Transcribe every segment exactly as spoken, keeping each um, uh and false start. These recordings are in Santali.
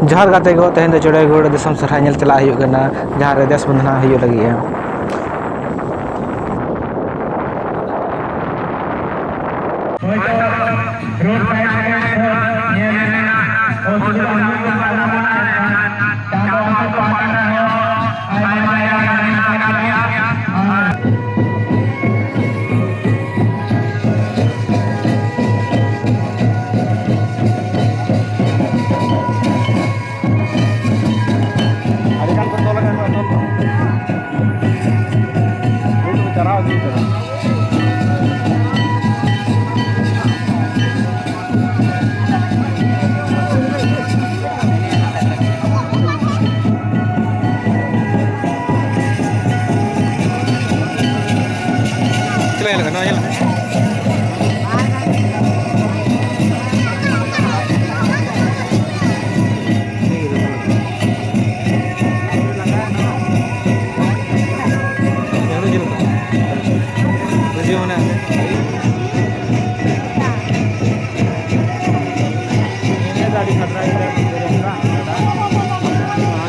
ᱡᱚᱦᱟᱨ ᱜᱟᱛᱮ ᱠᱚ, ᱛᱮᱦᱮᱧ ᱫᱚ ᱪᱚᱲᱮᱜᱩᱲ ᱫᱤᱥᱚᱢ ᱥᱚᱨᱦᱟᱭ ᱧᱮᱞ ᱪᱟᱞᱟᱜ ᱦᱩᱭᱩᱜ ᱠᱟᱱᱟ, ᱡᱟᱦᱟᱸ ᱨᱮ ᱫᱮᱥ ᱵᱚᱱᱫᱷᱚᱱᱟ ᱦᱩᱭᱩᱜ ᱞᱟᱹᱜᱤᱫᱼᱟ᱾ ᱟᱹᱰᱤ ᱜᱟᱱ ᱠᱚ ᱛᱚᱞ ᱟᱠᱟᱫ ᱠᱚᱣᱟ, ᱛᱚᱞ ᱠᱚ᱾ ᱩᱱᱠᱩ ᱠᱚ ᱪᱟᱨᱦᱟᱣ ᱤᱫᱤᱭᱮᱫ ᱠᱟᱱᱟ᱾ ᱪᱮᱫ ᱞᱮᱠᱟ ᱧᱮᱞᱚᱜ ᱠᱟᱱᱟ? ᱱᱚᱣᱟ ᱧᱮᱞ ᱢᱮ᱾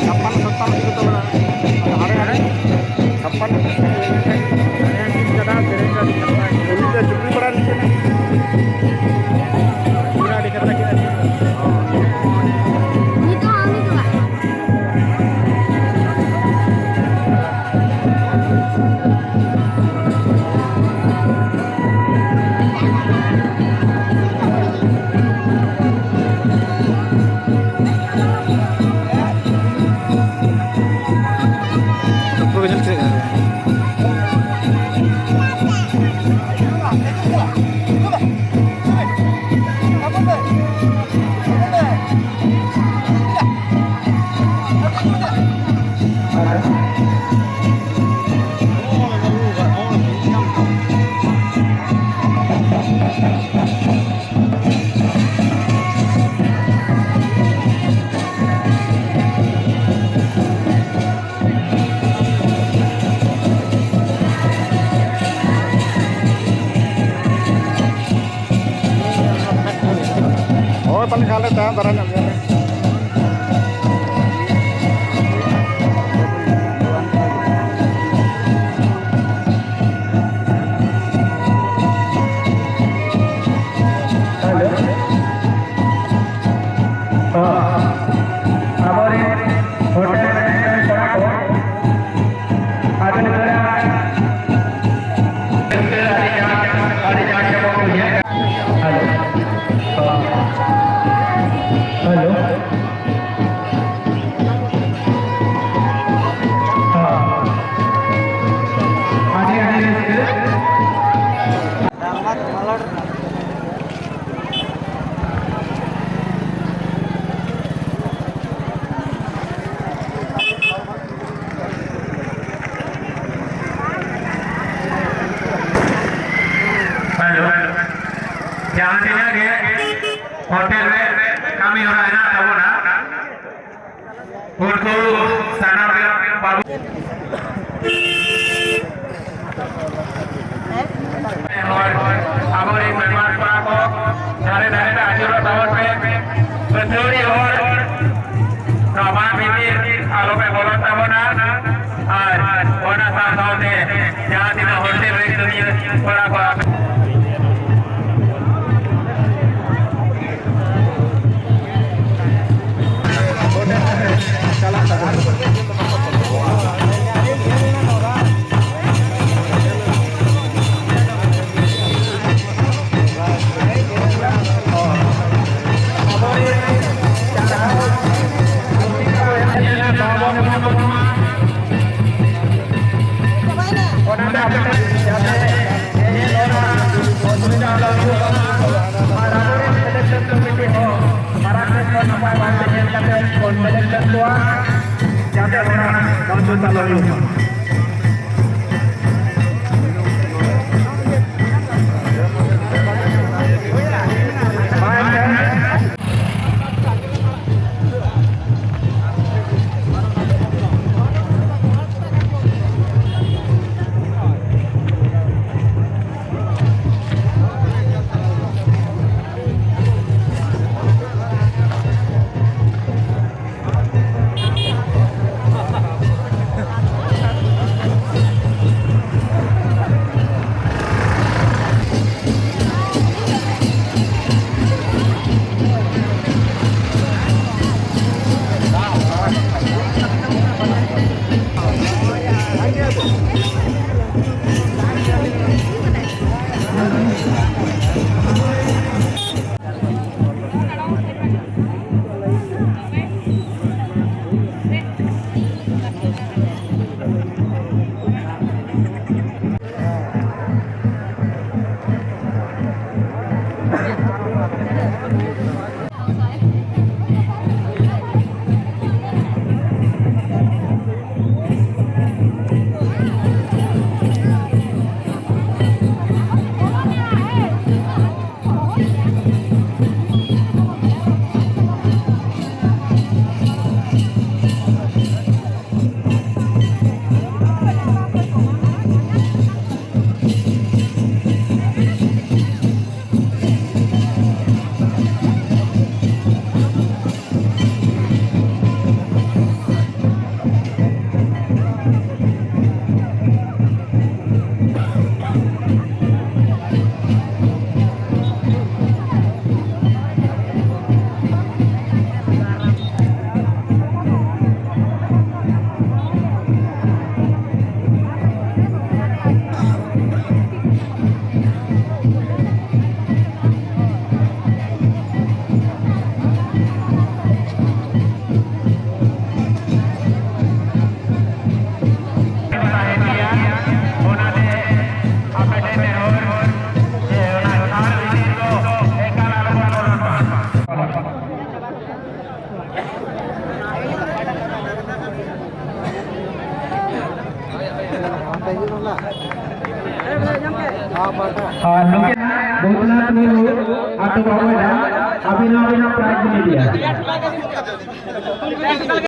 ᱪᱷᱟᱯᱯᱟᱱ ᱥᱟᱛᱟᱱ ᱠᱚ ᱛᱚᱞᱟ᱾ ᱦᱟᱸᱰᱮ ᱦᱟᱸᱰᱮ ᱪᱷᱟᱯᱯᱟᱱ ᱠᱟᱫᱟ, ᱥᱮᱨᱮᱧ ᱫᱚ ᱟᱹᱰᱤ ᱠᱷᱟᱛᱨᱟ ᱜᱮ᱾ ᱩᱱᱤ ᱫᱚ ᱪᱩᱯᱲᱤ ᱯᱟᱲᱟ ᱨᱤᱱᱤᱡ ᱠᱟᱱᱟᱭ᱾ ᱯᱩᱨᱟᱹ ᱟᱹᱰᱤ ᱠᱷᱟᱛᱨᱟ ᱜᱮ᱾ ᱩᱱᱤ ᱫᱚ ᱵᱟᱝ᱾ ᱯᱩᱨᱟᱹ ᱧᱮᱞ ᱠᱮᱫ ᱜᱮ᱾ ᱦᱳᱭ, ᱯᱟᱞᱮ ᱠᱷᱟᱱ ᱞᱮ ᱛᱟᱭᱚᱢ ᱫᱷᱟᱨᱟ ᱧᱚᱜ ᱜᱮᱭᱟᱞᱮ᱾ ᱥᱟᱱᱟᱢ ᱵᱟᱹᱵᱩ ᱟᱵᱚᱨᱮᱱ ᱢᱮᱢᱵᱟᱨ ᱠᱚᱲᱟ ᱠᱚ ᱫᱷᱟᱨᱮ ᱫᱷᱟᱨᱮ ᱛᱮ ᱟᱹᱪᱩᱨᱚᱜ ᱛᱟᱵᱚᱱ ᱯᱮ᱾ ᱟᱹᱛᱷᱟᱹᱲᱤ ᱦᱚᱲ ᱱᱚᱣᱟ ᱵᱟᱸᱫᱽ ᱵᱷᱤᱛᱤᱨ ᱟᱞᱚ ᱯᱮ ᱵᱚᱞᱚᱱ ᱛᱟᱵᱚᱱᱟ᱾ ᱟᱨ ᱚᱱᱟ ᱥᱟᱶ ᱥᱟᱶᱛᱮ ᱡᱟᱦᱟᱸ ᱛᱤᱱᱟᱹᱜ ᱦᱳᱴᱮᱞ ᱨᱮ ᱠᱟᱹᱢᱤᱭᱟᱹ ᱠᱚᱲᱟ ᱠᱚ ᱟᱯᱮ ᱢᱟᱨᱟᱝ ᱥᱮᱫ ᱠᱷᱚᱱ ᱱᱟᱯᱟᱭ ᱵᱷᱟᱵᱽ ᱛᱮ ᱧᱮᱞ ᱠᱟᱛᱮ ᱵᱚᱱ ᱵᱮᱨᱮᱫ ᱠᱚᱣᱟ, ᱡᱟᱛᱮ ᱚᱱᱟ ᱵᱟᱝ ᱪᱚᱞ ᱟᱞᱚ ᱦᱩᱭᱩᱜ ᱢᱟ᱾ ᱟᱨ ᱱᱩᱠᱤᱱ ᱵᱚᱫᱨᱤᱱᱟᱛᱷ ᱢᱩᱨᱢᱩ ᱟᱨ ᱛᱚᱵᱟ ᱵᱚᱭᱦᱟ, ᱟᱹᱵᱤᱱ ᱦᱚᱸ ᱟᱹᱵᱤᱱᱟᱜ prize ᱵᱤᱱ ᱤᱫᱤᱭᱟ᱾